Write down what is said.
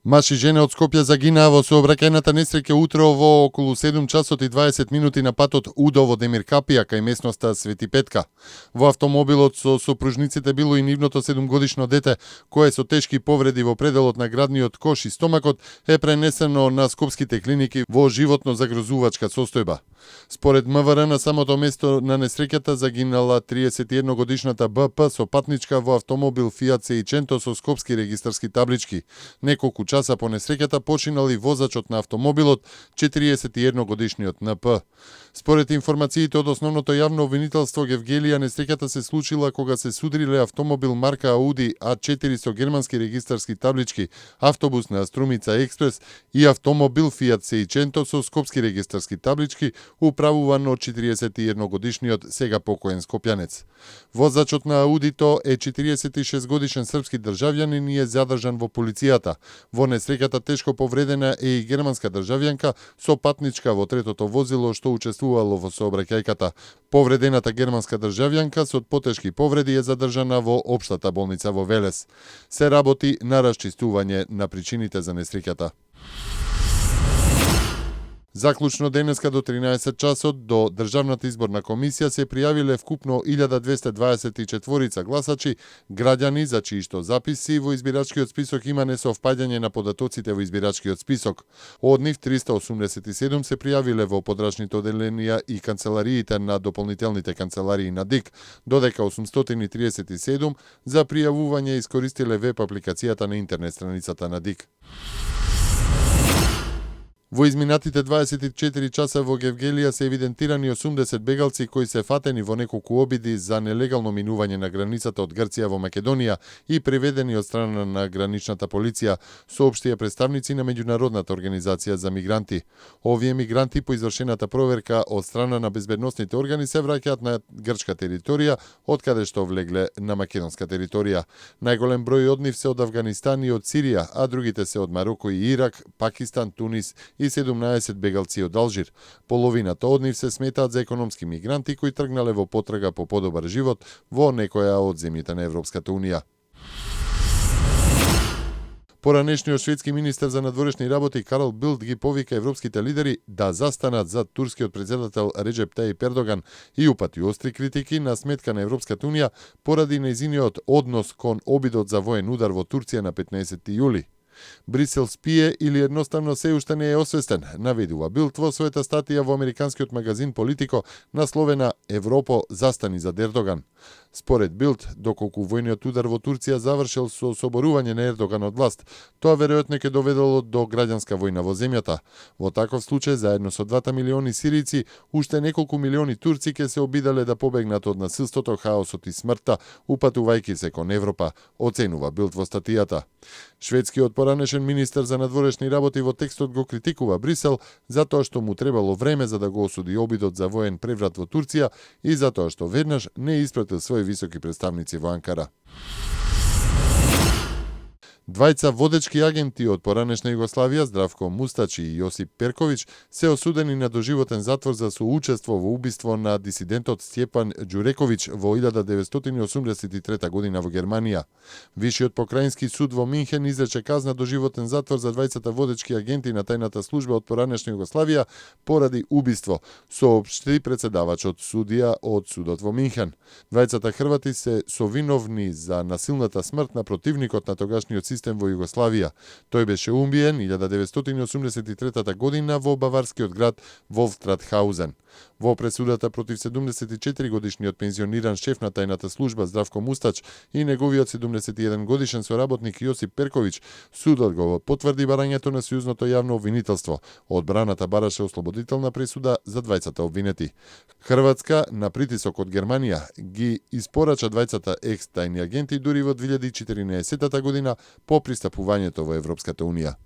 Маж и жена од Скопје загинаа во сообраќајната несреќа утро во околу 7 часот и 20 минути на патот Удово Демир Капија кај местноста Свети Петка. Во автомобилот со сопружниците било и нивното 7-годишно дете, кое со тешки повреди во пределот на градниот кош и стомакот е пренесено на скопските клиники во животно загрозувачка состојба. Според МВР на самото место на несреќата загинала 31-годишната БП со патничка во автомобил Fiat Seicento со скопски регистарски таблички. Неколку часа по несреќата починал и возачот на автомобилот, 41-годишниот НП. Според информациите од основното јавно обвинителство Гевгелија, несреќата се случила кога се судриле автомобил марка Audi A4 со германски регистарски таблички, автобус на Струмица Експрес и автомобил Fiat Seicento со скопски регистарски таблички, управуван од 41-годишниот сега покоен скопјанец. Возачот на Аудито е 46-годишен српски државјанин и е задржан во полицијата. Во несреќата тешко повредена е и германска државјанка со патничка во третото возило што учествувало во сообраќајката. Повредената германска државјанка со потешки повреди е задржана во општата болница во Велес. Се работи на расчистување на причините за несреќата. Заклучно денеска до 13 часот до Државната изборна комисија се пријавиле вкупно 1224 гласачи, граѓани за чии што записи во избирачкиот список има несовпаѓање на податоците во избирачкиот список. Од нив 387 се пријавиле во подрачните оделенија и канцелариите на дополнителните канцеларии на ДИК, додека 837 за пријавување искористиле веб апликацијата на интернет страницата на ДИК. Во изминатите 24 часа во Гевгелија се евидентирани 80 бегалци кои се фатени во неколку обиди за нелегално минување на границата од Грција во Македонија и приведени од страна на граничната полиција, соопштија представници на Меѓународната организација за мигранти. Овие мигранти по извршената проверка од страна на безбедносните органи се враќаат на грчка територија, од каде што влегле на македонска територија. Најголем број од нив се од Авганистан и од Сирија, а другите се од Мароко и Ирак, Пакистан, Тунис и 17 бегалци од Алжир. Половината од нив се сметаат за економски мигранти кои тргнале во потрага по подобар живот во некоја од земјите на Европската унија. Поранешниот шведски министер за надворешни работи Карл Билт ги повика европските лидери да застанат за турскиот председател Реджеп Тајип Ердоган и упати остри критики на сметка на Европската унија поради нејзиниот однос кон обидот за воен удар во Турција на 15 јули. Брисел спие или едноставно се уште не е освестен, наведува Билт во својата статија во американскиот магазин Политико, насловена "Европо застани за Ердоган". Според Билт, доколку војниот удар во Турција завршил со соборување на Ердоган од власт, тоа веројатно ќе доведело до граѓанска војна во земјата. Во таков случај, заедно со 2 милиони сирици, уште неколку милиони турци ќе се обиделе да побегнат од насилството, хаосот и смртта, упатувајќи се кон Европа, оценува Билт во статијата. Шведскиот поранешен министер за надворешни работи во текстот го критикува Брисел затоа што му требало време за да го осуди обидот за воен преврат во Турција и затоа што веднаш не испратил своји високи представници во Анкара. Двајца водечки агенти од поранешна Југославија, Здравко Мустач и Јосип Перковиќ, се осудени на доживотен затвор за соучество во убиство на дисидентот Стјепан Ѓурековиќ во 1983 година во Германија. Вишиот покрајински суд во Минхен изрече казна доживотен затвор за двајцата водечки агенти на тајната служба од поранешна Југославија поради убиство, соопшти председавачот судија од судот во Минхен. Двајцата хрвати се совиновни за насилната смрт на противникот на тогашниот систем во Југославија. Тој беше убиен 1983 година во баварскиот град Волфстратхаузен. Во пресудата против 74 годишниот пензиониран шеф на тајната служба Здравко Мустач и неговиот 71 годишен соработник Јосип Перковиќ, судот го потврди барањето на сојузното јавно обвинителство. Одбраната бараше ослободителна пресуда за двајцата обвинети. Хрватска, на притисок од Германија, ги испорача двајцата екс-тајни агенти дури во 2014 година по пристапувањето во Европската унија.